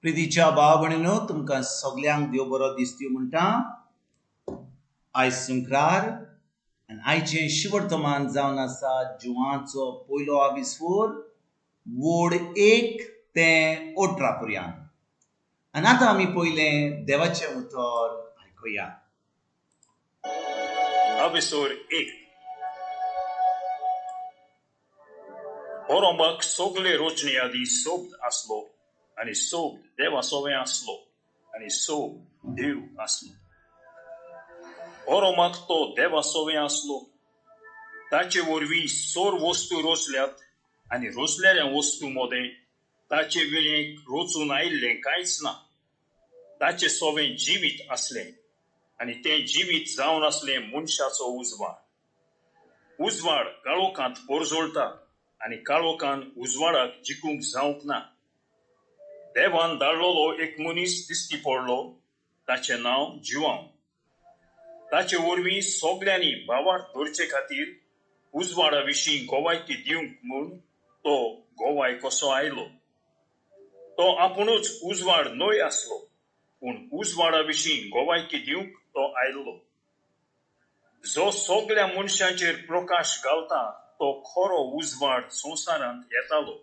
प्रितीच्या भाव भयणीनो, तुमकां सगल्यांक देव बरो दिसती म्हणटा. आयज सुंक्रार आनी आयचें शिवर्तमान जावन आसा जुवाचो पयलो आविस्फोर वोड 1 ते 18 पर्यंत. आनी आतां आमी पयलें देवाचें उतर आयकुया. आविस्फोर 1. होरोंबाक सगळे रोचणे आदी सोब्द आसलो आनी सोब्द देवा सोवें आसलो आनी सोब्द देव आसलो. होरोमाक तो देवा सोवें आसलो. ताचे वरवीं सोर वस्तू रोचल्यात आनी रोचलेल्या वस्तू मदें ताचे विणें रोचून आयिल्लें कांयच ना. ताचे सोवें जिवीत आसलें आनी तें जिवीत जावन आसलें मनशाचो उजवाड. उजवाड काळोखांत पोरजोळटा आनी काळोखान उजवाडाक जिखूंक जावंक ना. देवान धाडलेलो एक मनीस दिश्टी पडलो, ताचें नांव जिवांव. ताचे वरवीं सगल्यांनी भावार्थ धरचे खातीर उजवाडा विशीं गोवायकी दिवंक म्हूण तो गोवाय कसो आयलो. तो आपुणूच उजवाड न्हय आसलो, पूण उजवाडा विशीं गोवायकी दिवंक तो आयलो. जो सगल्या मनशांचेर प्रकाश घालता तो खरो उजवाड संवसारांत येतालो.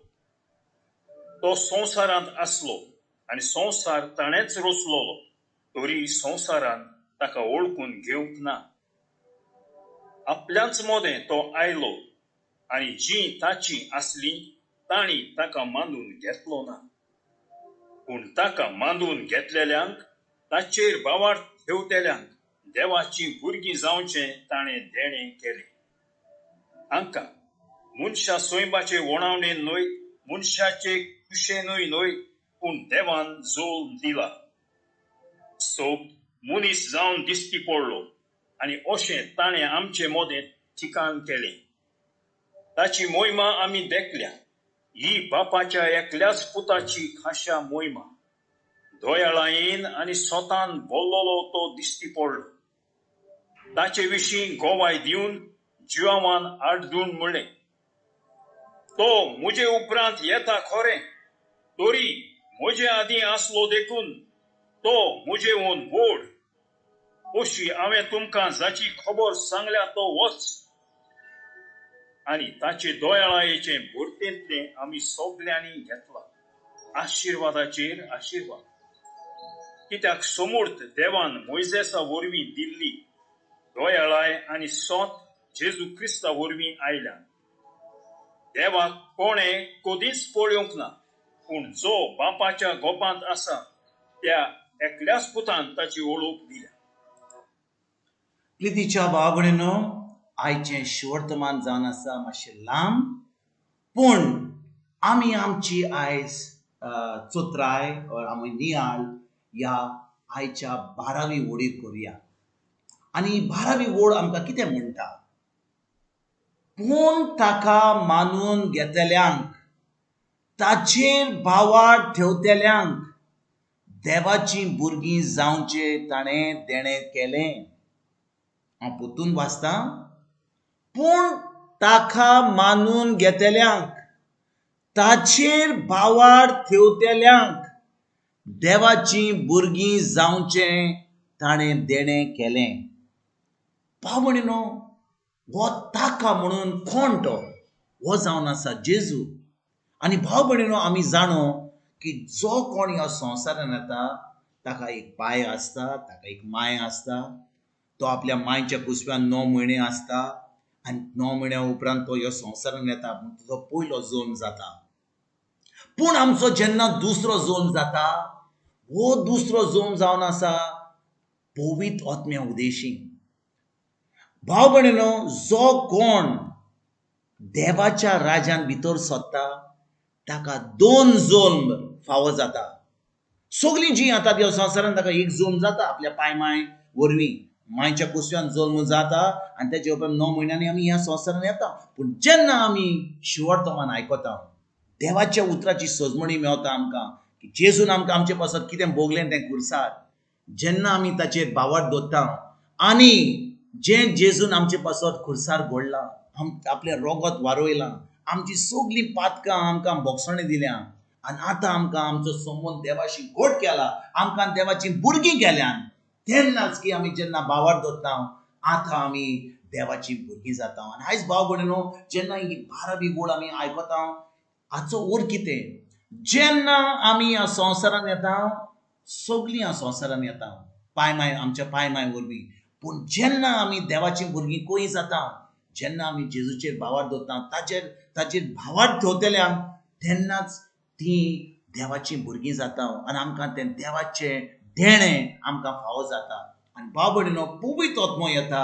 तो संवसारांत आसलो आनी संवसार ताणेंच रचलोलो, तरी संवसारान ताका वळखून घेवंक ना. आपल्याच मदें तो आयलो आनी जीं ताचीं आसलीं तांणी ताका मानून घेतलो ना. पूण ताका मानून घेतलेल्यांक, ताचेर भावार्थ ठेवतेल्यांक देवाचीं भुरगीं जावचें ताणें देणें केलें. हांकां मनशा सोयंबाचे वणावणेन न्हय, मनशाचे कुशेनूय न्हय, पूण देवान जोल दिला. सोब मनीस जावन दिश्टी पडलो आनी अशें ताणें आमचे मदें ठिकाण केलें. ताची मोहिमा आमी देखल्या, ही बापाच्या एकल्याच पुताची खाशा मोहिमा. दयाळायेन आनी स्वतान बोल्लोलो तो दिश्टी पडलो. ताचे विशीं गोवाय दिवन जिवावान आडदून म्हणलें, तो म्हजे उपरांत येता खरें, तरी म्हजे आदीं आसलो देखून तो म्हजे वोन व्हड. अशी हांवें तुमकां जाची खबर सांगल्या तो वच. आनी ताचे दयाळायेचे भरतेंतलें आमी सगल्यांनी घेतला, आशिर्वादाचेर आशिर्वाद. कित्याक समूर्त देवान मोयजेसा वरवीं दिल्ली दयाळाय आनी सोत जेजू क्रिस्ता वरवीं आयल्या. देवाक कोणें कदींच पळोवंक ना, पूण जो बापाच्या गोपांत आसा त्या एकल्याच पुतान ताची वळख दिल्या. प्रितीच्या भाव भयणीनो, आयचें शिवर्तमान जावन आसा मातशें लांब, पूण आमी आमची आयज चोत्राय or आमी नियाळ ह्या आयच्या 12वी वोडीर करुया. आनी 12वी वोड आमकां कितें म्हणटा? पूण ताका मानून घेतल्यांक, ताचेर भावार्थ ठेवतेल्यांक देवाचीं भुरगीं जावचें ताणें देणें केलें. हांव परतून वाचतां. पूण ताका मानून घेतल्यांक, ताचेर भावार्थ ठेवतेल्यांक देवाचीं भुरगीं जावचें ताणें देणें केलें. भाव भयणीनो, हो ताका म्हणून कोण तो? हो जावन आसा जेजू. आनी भाव भयणीनो, आमी जाणो की जो कोण ह्या संवसारान येता ताका एक पाय आसता, ताका एक माय आसता. तो आपल्या मायच्या कुसव्यान 9 म्हयने आसता आनी 9 म्हयन्या उपरांत तो ह्या संवसारान येता, तुजो पयलो जल्म जाता. पूण आमचो जेन्ना दुसरो जल्म जाता, हो दुसरो जल्म जावन आसा पवित्र आत्म्या उदेशी. भाव भयणीनो, जो कोण देवाच्या राज्यान भितर सरता ताका 2 जल्म फावो जाता. सगळीं जीं आतां त्या संवसारान ताका एक जल्म जाता आपल्या पाय माय वरवीं, मायच्या कुसव्यान जल्म जाता आनी तेच्या उपरांत 9 म्हयन्यांनी आमी ह्या संवसारान येता. पूण जेन्ना आमी शिवर्तमान आयकता, देवाच्या उतराची सजमणी मेवता आमकां की जेजून आमकां आमचे पासत कितें भोगलें तें खुर्सार, जेन्ना आमी ताचेर भावार्थ दवरता आनी जें जेजून आमचे पासत खुर्सार घडलां, आपलें रोगत वारयलां, आमची सगळीं पातकां आमकां भोगसणी दिल्या आनी आतां आमकां आमचो संबंद देवाशी घट केला, आमकां देवाची भुरगीं केल्यान. तेन्नाच की आमी जेन्ना भावार्थ दवरता आतां आमी देवाची भुरगीं जाता. आनी आयज भाव भयणीनो जेन्ना ही बारावी ओळ आमी आयकता हाचो अर्थ कितें? जेन्ना आमी ह्या संवसारांत येता, सगळीं ह्या संवसारांत येता पायमाय, आमच्या पायमाय वरवीं. पूण जेन्ना आमी देवाची भुरगीं खंय जाता, जेन्ना आमी जेजूचेर भावार्थ दवरता, ताचेर भावार्थ दवरतल्यांक तेन्नाच ती देवाची भुरगीं जाता आनी आमकां तें देवाचें देणें आमकां फावो जाता. आनी भाव भयणीनो पवित्र आत्मो येता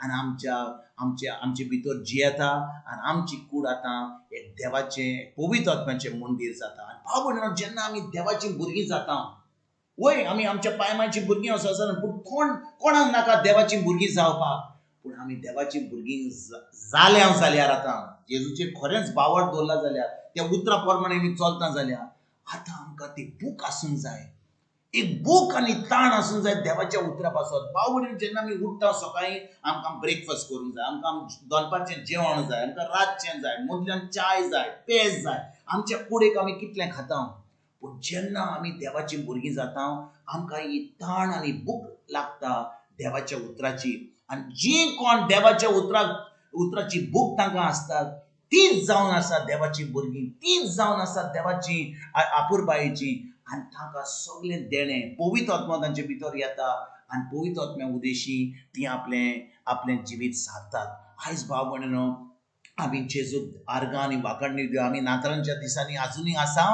आनी आमच्या आमच्या आमचे भितर जियेता आनी आमची कूड आतां एक देवाचें पवित्र आत्म्याचें मंदीर जाता. आनी भाव भयणीनो जेन्ना आमी देवाचीं भुरगीं जाता, वय आमी आमच्या पायमाची भुरगीं आसा, पूण कोण कोणाक नाका देवाचीं भुरगीं जावपाक? पूण आमी देवाचीं भुरगीं जाल्या जाल्यार आतां जेजूचेर खरेंच भावार्थ दवरला जाल्यार, त्या उतरा प्रमाणे आमी चलता जाल्यार आतां आमकां ती भूक आसूंक जाय, एक भूक आनी ताण आसूंक जाय देवाच्या उतरा पासत. भाव भयणीनो जेन्ना आमी उठ्ठा सकाळीं आमकां ब्रेकफास्ट करूंक जाय, आमकां दनपारचें जेवण जाय, आमकां रातचें जाय, मदल्यान चाय जाय, पेज जाय, आमच्या कुडेक आमी कितलें खाता. पूण जेन्ना आमी देवाचीं भुरगीं जाता आमकां ही ताण आनी भूक लागता देवाच्या उतराची. आनी जीं कोण देवाच्या उतराची भूक तांकां आसता तीच जावन आसा देवाची भुरगीं, तीच जावन आसा देवाची आपुरबायेची. आनी तांकां सगळें देणें पवित्र आत्मो तांचे भितर येता आनी पवित्र आत्म्या उदेशी तीं आपलें आपलें जिवीत सारतात. आयज भाव भयणीनो आमी जेजूक आर्गां आनी वाखाणणी दिवया. आमी नातालांच्या दिसांनी आजुनूय आसा,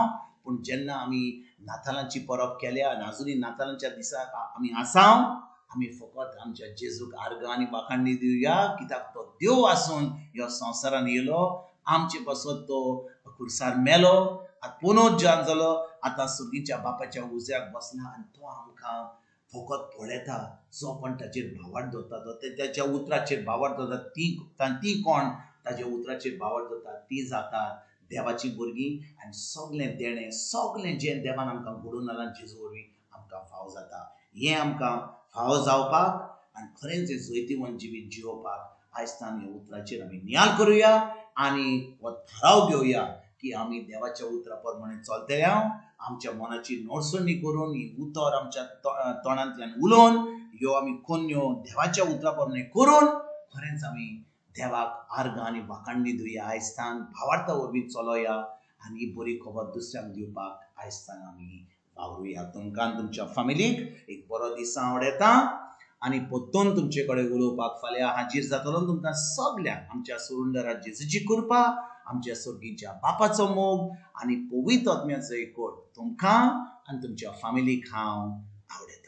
पूण जेन्ना आमी नातालांची परब केल्या आनी आजुनूय नातालांच्या दिसा आमी आसा, आमी फकत आमच्या जेजूक आर्गां आनी वाखाणणी दिवया, कित्याक तो देव आसून ह्या संवसारान येयलो, आमचे पासत तो खुर्सार मेलो, आतां पुनर्जन जालो, आतां सुर्गीच्या बापाच्या उज्याक बसला आनी तो आमकां फकत पळयता. जो कोण ताचेर भावार्थ दवरता, तो ताच्या उतराचेर भावार्थ दवरता, ती कोण ताच्या उतराचेर भावार्थ दवरता ती जातात देवाची भुरगीं. आनी सगळें देणें, सगळें जें देवान आमकां घडोवन हाडलां जेजू वरवीं आमकां फावो जाता. हें आमकां फावो जावपाक आनी खरेंच हें जैतिवंत जिवीत जियोवपाक आयज तान ह्या उतराचेर आमी नियाळ करुया आनी हो थाराव घेवया की आमी देवाच्या उतरा प्रमाणे चलतले. आमच्या मनाची नोडसणी करून ही उतर आमच्या तोंडांतल्यान उलोवन ह्यो आमी कोन्यो देवाच्या उतरा प्रमाणे करून खरेंच आमी देवाक आर्गां आनी वाखाणणी दिवया. आयज तान भावार्था वरवीं चलोया आनी ही बरी खबर दुसऱ्यांक दिवपाक आयज तान आमी वावरुया. तुमकां तुमच्या फामिलीक एक बरो दीस आवडटा आनी परतून तुमचे कडेन उलोवपाक फाल्यां हाजीर जातलो. तुमकां सगल्यांक आमच्या सुरुंदरा जेजूची कृपा, आमच्या सर्गीच्या बापाचो मोग आनी पवित्र आत्म्याचो एकवट तुमकां आनी तुमच्या फामिलीक हांव आवडटा.